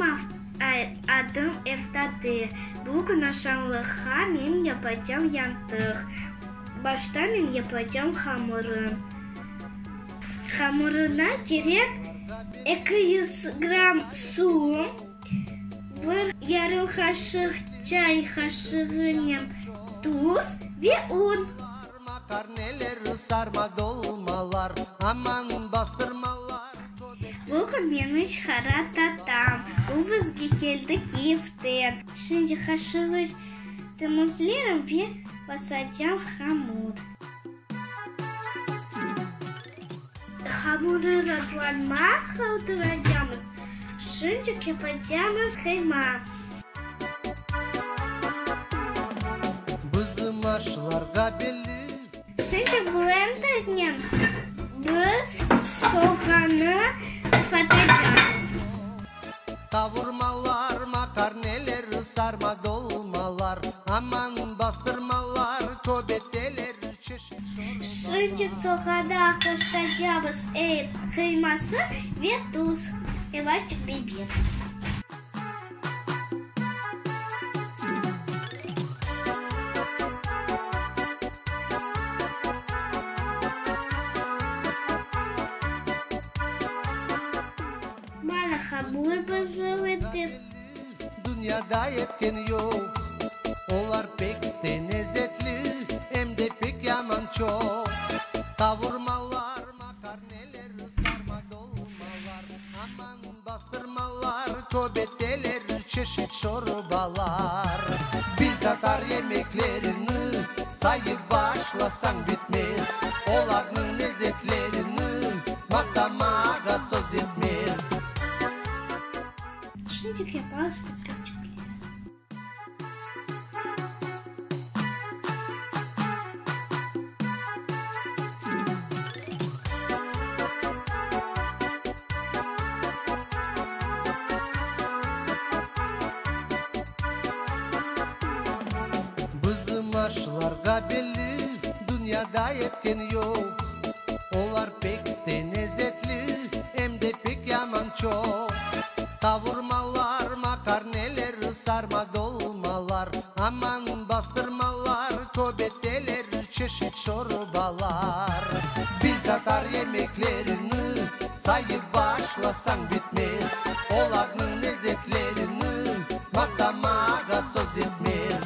Menim adım Eftati. Bugün aşamlıqqa men yapacam yantıq. Başta men yapacam hamurın. Hamurına kerek 200 gramm suv, bir yarım qaşıq çay qaşığınen tuz ve un. Bugün meni çıqara tatam. O bizge keldi Kiyevden. Şimdi qaşığı temizlerim ve basacam hamur. Hamurı raatlanmağa qaldıracamız. Şimdi yapacamız qıyma. Bizim aşlarğa belli. Şimdi blendernen biz soğannı qatacamız. Qavurmalar, maqarneler, sarma dolmalar, aman bastırmalar, köbeteler, çeşit şorbalar. Şimdi soğanğa qoşacamız et qıyması ve tuz, yavaşçıq biber. Mana hamur bezemedim. Dünyada etken yoq. Olar pek te lezetli, em de pek yaman çoq. Qavurmalar, maqarneler, sarma dolmalar, aman bastırmalar, köbeteler, çeşit şorbalar. Bir tatar yemeklerini sayıp başlasañ bitmez, olarnıñ lezetlerini maqtamağa söz yetmez. Şimdik yaparız pıtırcıkler. Bizim aşlarğa belli, dünyada etken yoq. Olar pek te lezetli, em de pek yaman çoq. Qavurmalar, maqarneler, sarma dolmalar, aman bastırmalar, köbeteler, çeşit şorbalar. Bir tatar yemeklerini sayıp başlasañ bitmez, olarnıñ lezetlerini maqtamağa söz yetmez.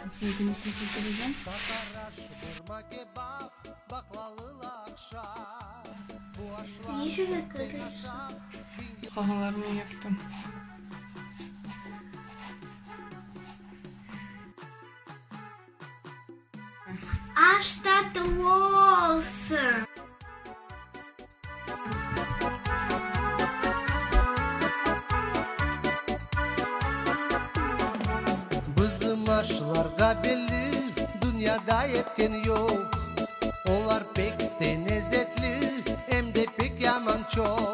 Nasıl ekincisini sözdüreceğim? Tatar aşı, burma kebap, baqlalı laqşa, bu aşlarnı Ne içün sen arkadaşlar? aşap, Qalğanlarını yaptım. Aş tatlı olsun! Bizim aşlarğa belli, dünyada etken yoq. Olar pek te lezetli, em de pek yaman çoq.